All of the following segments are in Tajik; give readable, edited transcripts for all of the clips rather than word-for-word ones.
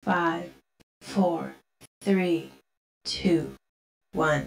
5, 4, 3, 2, 1.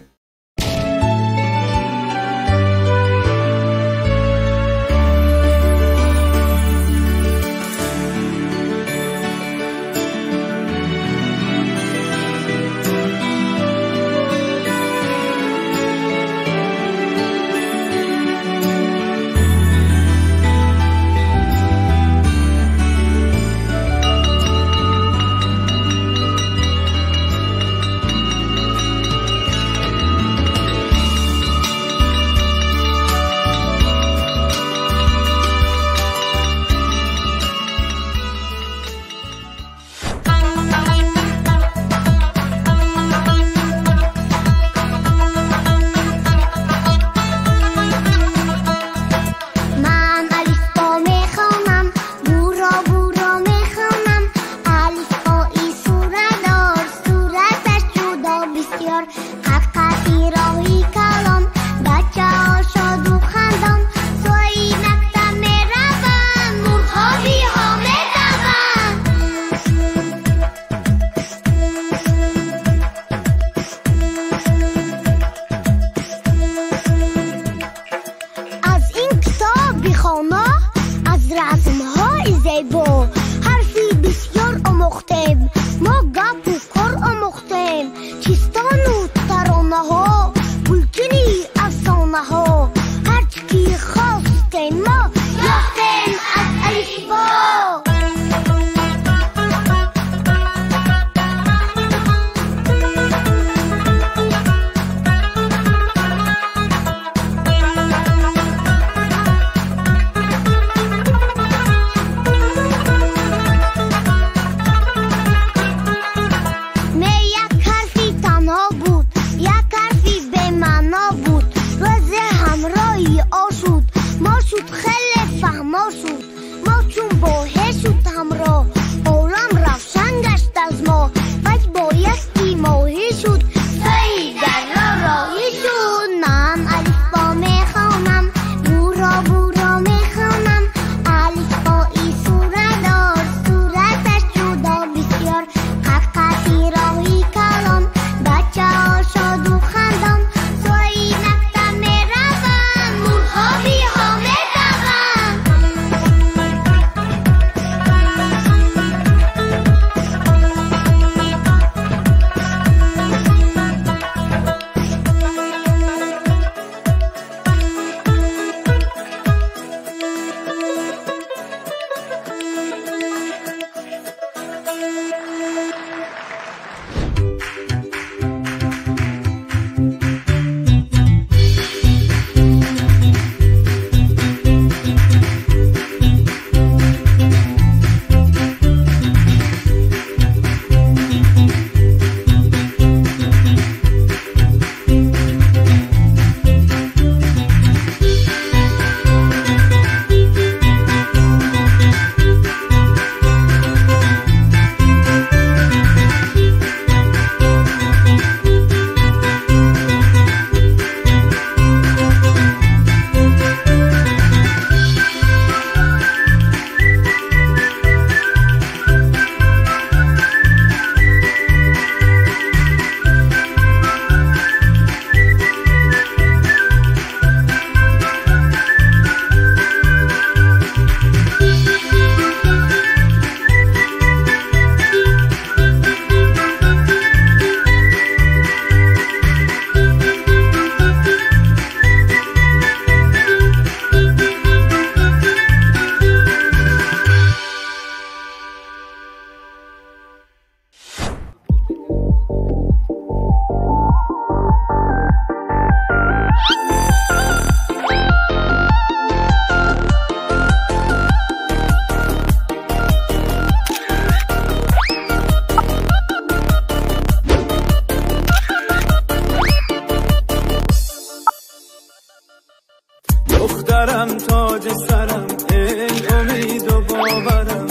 دخترم تاج سرم، ای امید و باورم،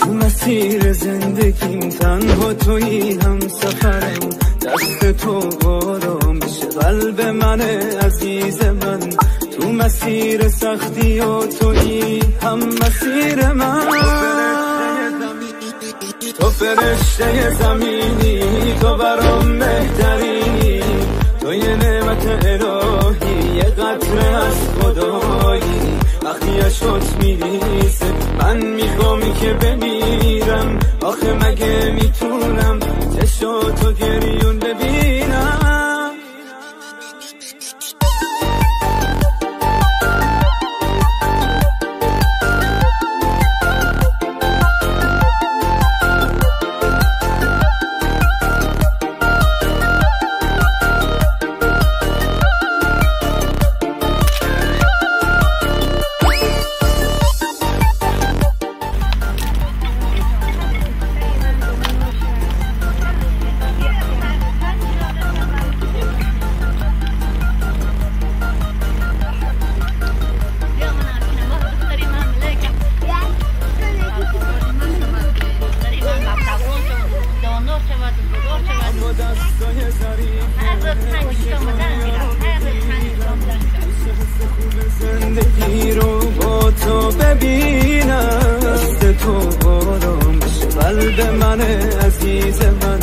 تو مسیر زندگیم تنها تویی هم سفرم. دست تو آرامش قلب من عزیز من، تو مسیر سختی و تویی هم مسیر من. تو فرشته زمینی، تو برام بهترینی، تو یه نعمت الهی، یه قطره از خدایی. وقتی اشکات میریزه من میخوام که بمیرم، آخه مگه میتونم چشاتو گریون ببینم؟ زندگی رو با تو ببینم، دست تو آرام بشه قلب من عزیز من،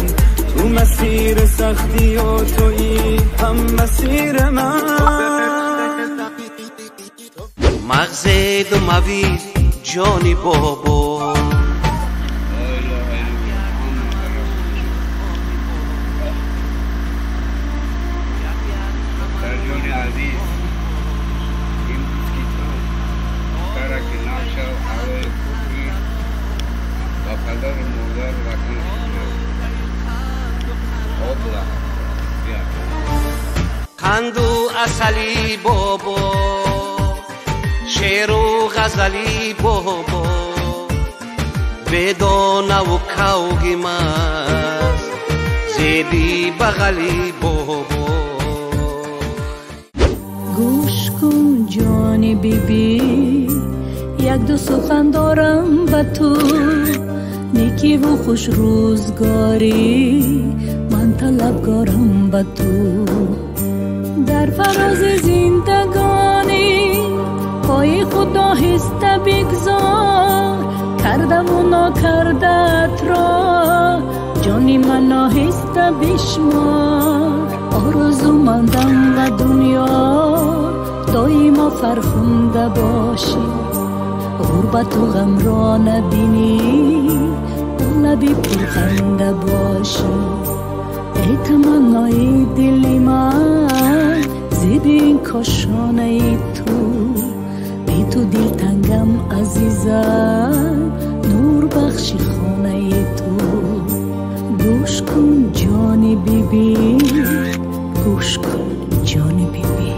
تو مسیر سختی و تویی هم مسیر من. مغز دو مویز جانی بابا، قندو اصلی بابا، شعر و غزلی بابا، بدانه و کوگی مست زیبی بغلی بابا. گوش کن جان بیبی، یک دو سخن دارم با تو، نیکی و خوش روزگاری من طلبگارم با تو. در فراز زندگانی پای خود آهسته بگذار، کردم و ناکردت را جانی من آهسته بشمار. آرزومندم و دنیا دایما فرخنده باشی، غربت و غم را نبینی، با لبی پرخنده باشی. ای تمنای دل من زیب این کاشانه تو، بی تو دل تنگم عزیزم، نور بخشی خانه تو. گوش کن جانی بی بی، گوش کن جانی بی بی.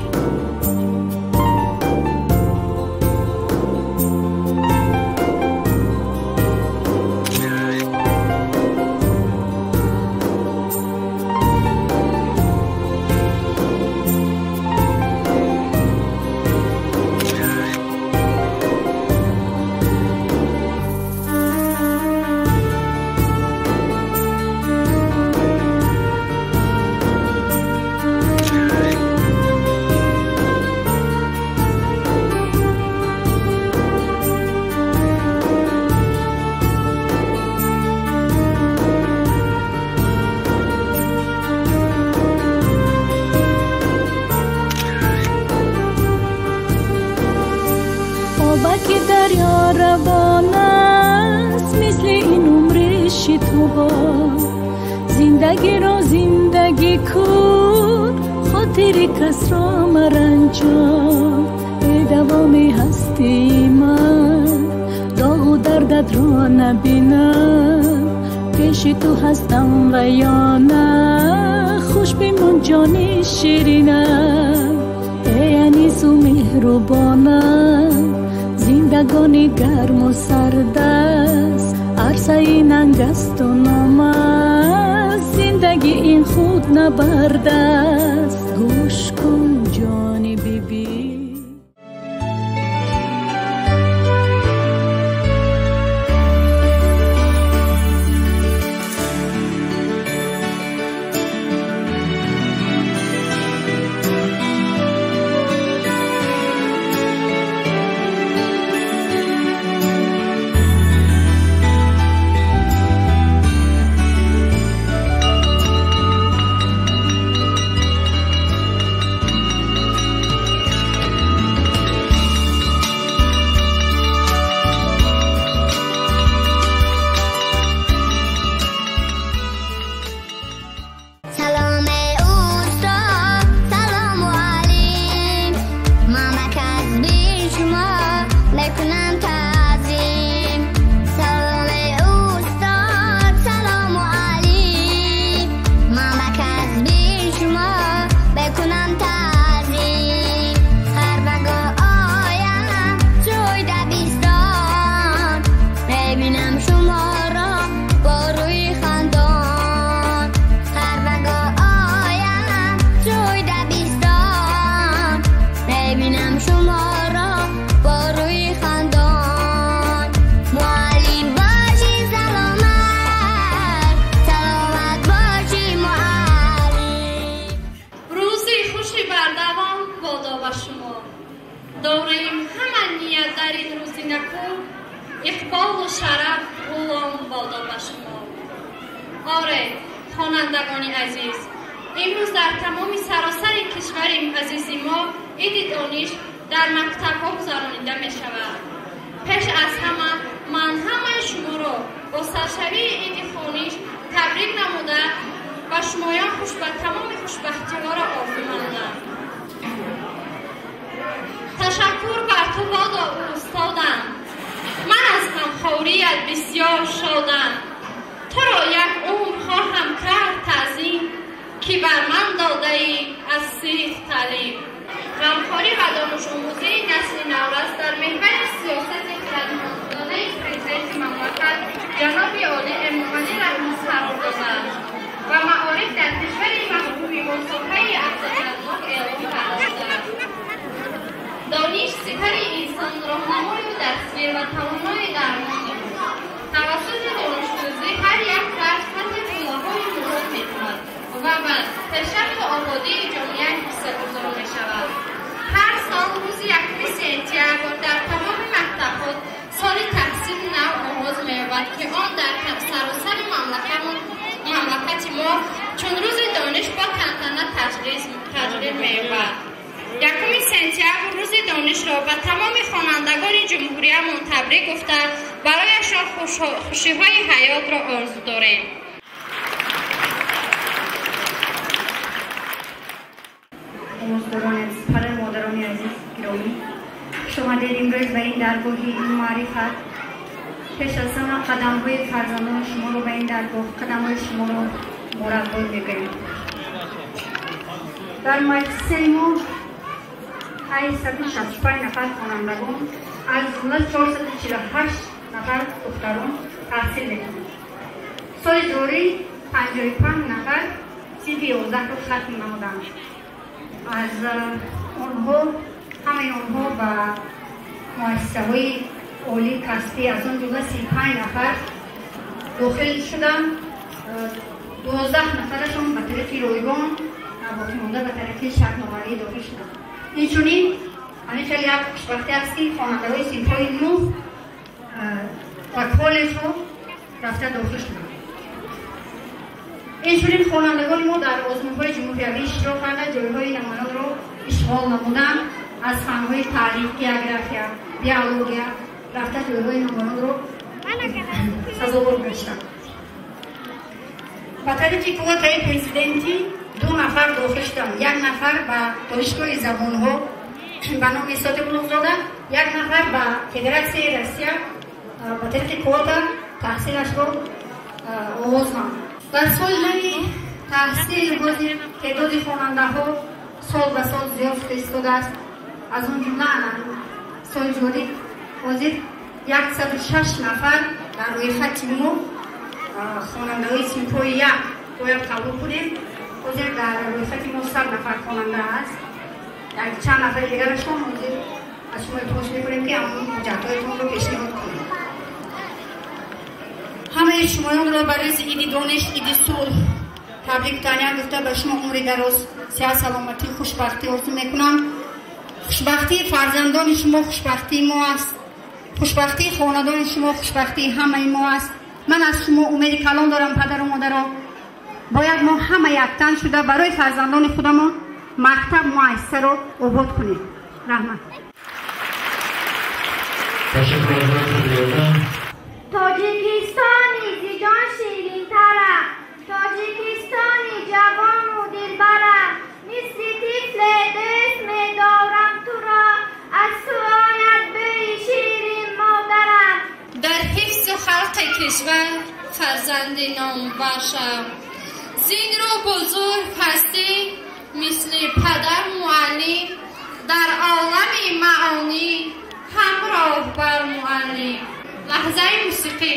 که دریا روان است مثل این عمرش تو با، زندگی را زندگی کن، خاطر کس را مرنجان. ای دوام هستی من، داغ و دردت را نبینم، پیش تو هستم و یا نه، خوش بمان جان شیرینم. ای انیس و مهربانم، زندگانی گرم و سرد است، عرصه ننگ است و نام است، زندگی این خود نبرد است. گوش کن جان بی بی. Оре, хонандагони азиз, имрӯз дар тамоми саросари кишвари азизи мо иди дониш дар мактабҳо гузаронида мешавад. Пеш аз ҳама ман ҳамаи шуморо бо саршавии иди хониш табрик намуда ва шумоён тамоми хушбахтиҳоро орзу намудам. Ташаккур бар ту бодо устодам, ман аз ғамхорият бисёр шодам. Туро як умр хоҳам кард таъзим, ки бар ман додаӣ аз сирф таълим. Ғамхорӣ ва донишомӯзии насли наврас дар меҳвари сиёсати хирадмандонаи президенти мамлакат ҷаноби олӣ Эмомалӣ Раҳмон қарор додааст ва маориф дар кишвари маҳбуби мо соҳаи афзалиятнок эълон карда шудааст. Дониш сипари инсон, роҳнамою дастгир ва тавонои дармони ӯ. Тавассути донишдӯзӣ ҳар як фард фатҳи қуллаҳои мурод мекунад ва ба пешрафту ободии ҷомеа ҳиссагузор мешавад. Ҳар сол рӯзи 1 сентябр дар тамоми мактабҳо соли таҳсили нав оғоз меёбад, ки он дар саросари мамлакати мо чун рӯзи дониш бо тантана таҷлил меёбад. 1 сентябр рӯзи донишро ба тамоми хонандагони ҷумҳуриямон табрик гуфта, барояшон хушиҳои ҳаётро орзу дорем. Омӯзгорони азиз, падару модарони азиз гиромӣ, хуш омадед имрӯз ба ин даргоҳи илму маърифат. Пеш аз ҳама қадамҳои фарзандони шуморо ба ин даргоҳ, қадамҳои шуморо муборакбод мегӯем. Дар муассисаи мо 865 нафар хонандагон, аз ҷумла 448 нафар духтарон таҳсил мекунанд. Соли ҷорӣ 55 нафар синфи 11-ро хатм намуданд. Аз онҳо ҳамаи онҳо ба муассисаҳои олии касбӣ, аз он ҷумла 35 нафар дохил шуданд. 12 нафарашон ба тариқи ройгон, боқимонда ба тариқи шартномавӣ дохил шуданд. Инчунин ҳамин хеле як хушбахтӣ аст, ки хонандаҳои синфҳои 9 ба коллеҷҳо рафта дохил шуданд. Инчунин хонандагони мо дар озмунҳои ҷумҳуриявӣ иштирок карда, ҷойҳои намоёнро ишғол намуданд. Аз фанҳои таърих, география, биология рафта ҷойҳои намоёнро сазовор гаштанд. Ба тариқи квотаи президентӣ 2 нафар дохил шуданд. 1 нафар ба донишгоҳи забонҳо ба номи Сотиб Улуғзода, 1 нафар ба Федератсияи Россия ба тариқи квота таҳсилашро оғоз намуд. Дар соли нави таҳсил ҳозир теъдоди хонандаҳо сол ба сол зиёд шуда истодааст. Аз он ҷумла соли ҷорӣ ҳозир 106 нафар дар рӯйхати мо хонандаҳои синфҳои 1 бояд қабул кунем. Ҳозир дар рӯйхати мо 100 нафар хонанда аст. Як чанд нафари дигарашон ҳозир аз шумо илтимос мекунем, ки ҳамон ҳуҷҷатҳоятонро пешниҳод кунед. Ҳамаи шумоёнро ба рӯзи иди дониш, иди сулҳ табрик таҳният гуфта, ба шумо умри дароз, сиҳат, саломатӣ, хушбахтӣ орзу мекунам. Хушбахтии фарзандони шумо хушбахтии мо аст. Хушбахтии хонадони шумо хушбахтии ҳамаи мо аст. Ман аз шумо умеди калон дорам, падару модаро. Бояд мо ҳама яктан шуда барои фарзандони худамон мактаб, муассисаро обод кунем. Раҳмат. Тоҷикистони зиҷон ширинтарам, Тоҷикистони ҷавону дилбарам, мисли тифле дӯст медорам туро, аз ту ояд бӯи ширин модарам. Дар ҳифзу халқи кишвар фарзанди номбар шав. Зин рӯ бузург ҳастӣ мисли падар муаллим, дар олами маъонӣ ҳамроҳ бар муаллим. Лаҳзаи мусиқӣ.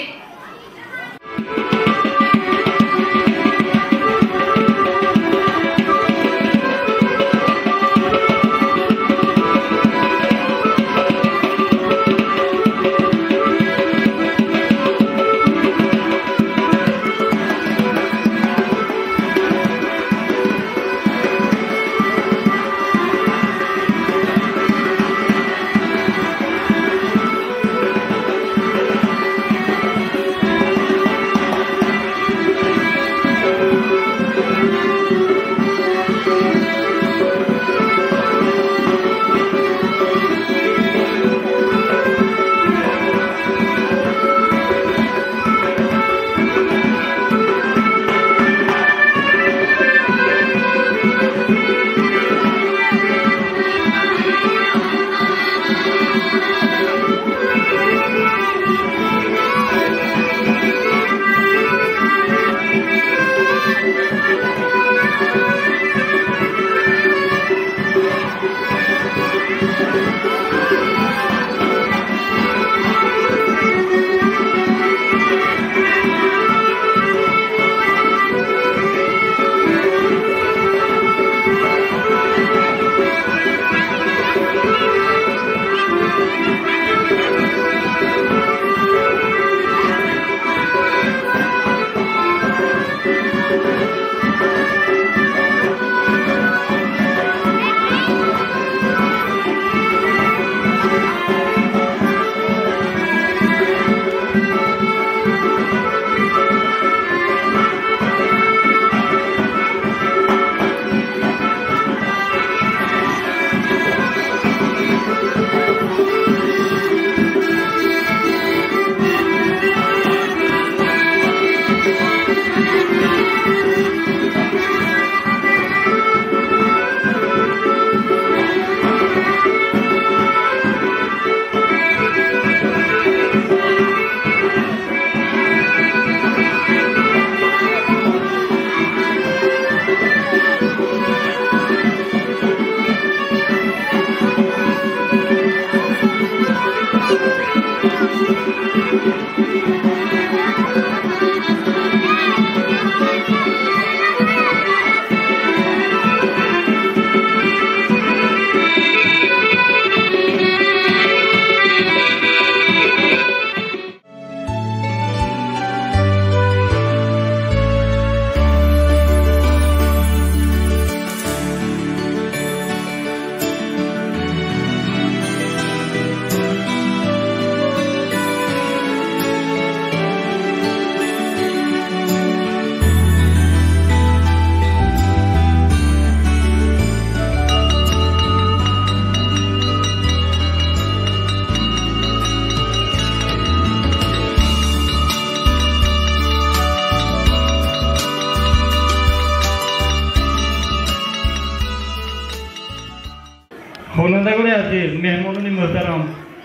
Хонандагони азиз, меҳмонони муҳтарам,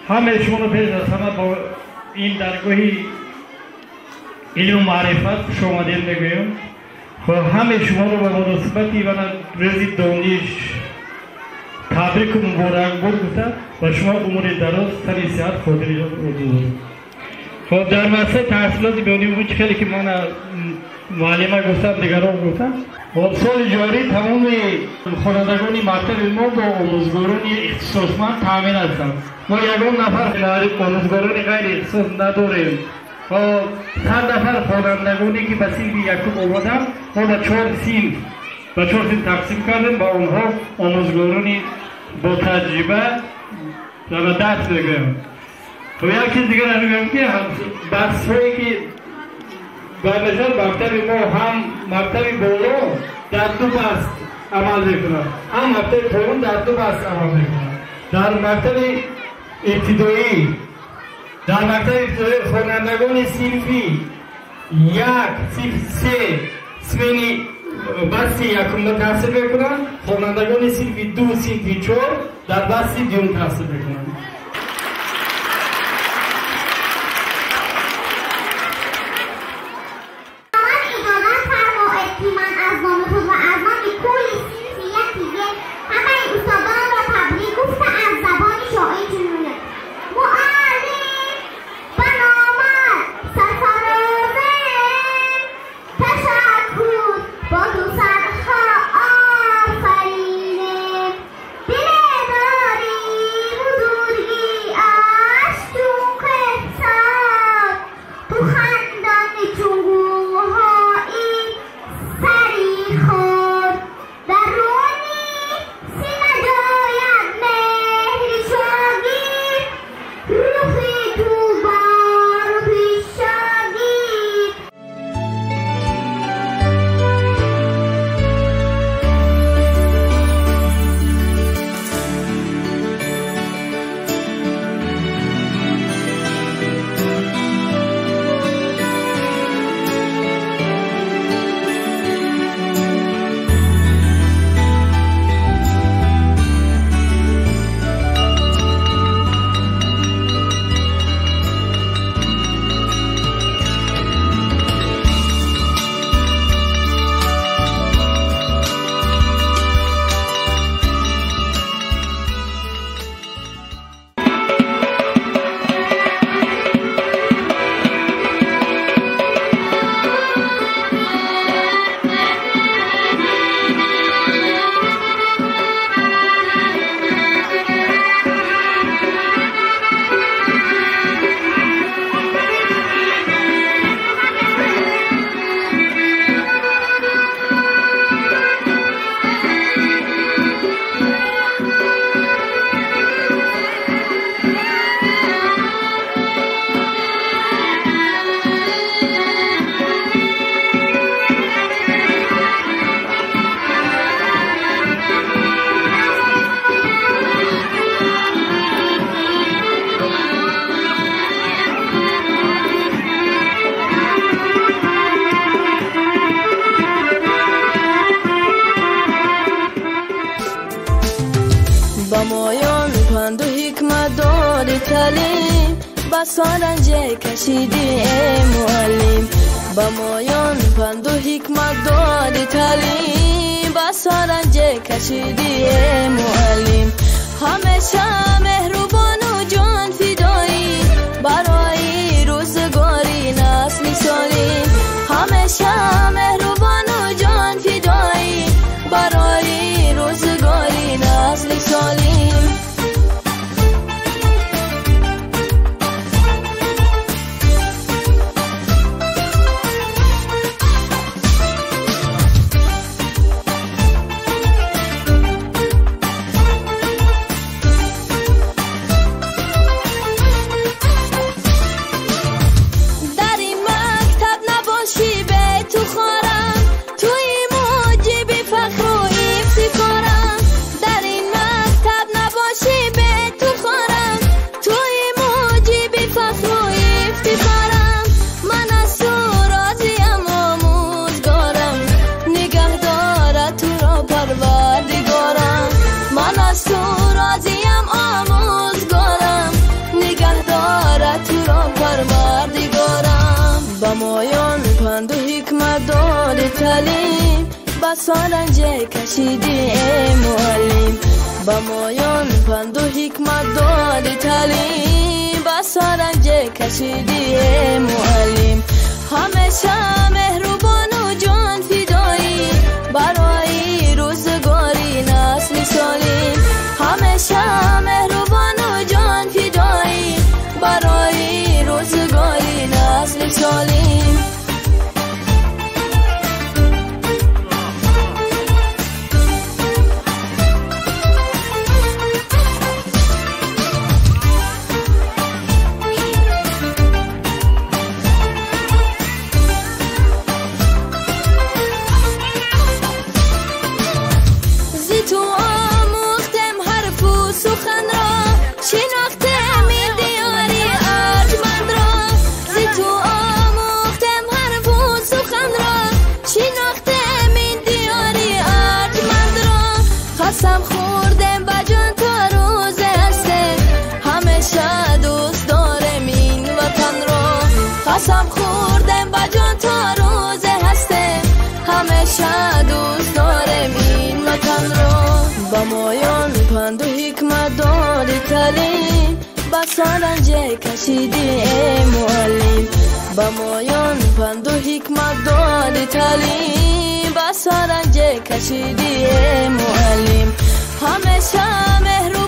ҳамаи шуморо пеш аз ҳама бо ин даргоҳи илму маърифат хушомадед мегӯем. Ҳамаи шуморо ба муносибати рӯзи дониш табрику муборакбод гуфта ва шумо умри дароз, тани сиҳат, хотири орзу дорем. Хоб, дар муассисаи таҳсилоти миёнаи умумӣ хеле ки ман муаллима гуфтам, дигарон гуфтам, хоб, соли ҷорӣ тамоми хонандагони мактаби мо бо омӯзгорони ихтисосманд таъмин ҳастанд. Мо ягон нафар омӯзгорони ғайриихтисос надорем. Хоб, 100 нафар хонандагоне ки ба синфи якум омаданд, мо ба 4 синф тақсим кардем, ба онҳо омӯзгорони бо таҷриба дарс мегӯям. Хоб, як чиз дигар мегӯям ки дарсҳое ки ба мисол мактаби мо ҳам мактаби боло дар 2 баст амал мекунад, ҳам мактаби поён дар 2 баст амал мекунад. Дар мактаби ибтидоӣ хонандагони синфи 1, синфи 3 смени басти якумда таҳсил мекунанд, хонандагони синфи 2, синфи 4 дар басти дуюм таҳсил мекунанд. کشیدی ای معلم، با مایان پند و حکمت دادی تعلیم، بس رنج کشیدی ای معلم. همیشه مهربان و جان فدایی، برای روزگاری نسل سالم. همیشه مهربان و جان فدایی، برای روزگاری نسل سالم. در این مکتب نباشی به تو خارم، додӣ таълим, басо ранҷ кашидӣ эй муаллим. Ба моён панду ҳикмат додӣ таълим, басо ранҷ кашидӣ эй муаллим. Ҳамеша меҳрубону ҷон фидоӣ барои рӯзгори насли солим. Ҳамеша меҳрубону ҷон фидоӣ барои рӯзгори насли солим. قسم خوردم با جان تا روز هستم، همیشه دوست دارم این وطن را. قسم خوردم با جان تا روز هستم، همیشه دوست دارم این وطن را. با مایان پند و حکمت دادی تعلیم، بسا رنج کشیدی ای معلم. با مایان پند و حکمت دادی تعلیم، بسا رنج کشیدی ای معلم. ҳамеша меҳрубон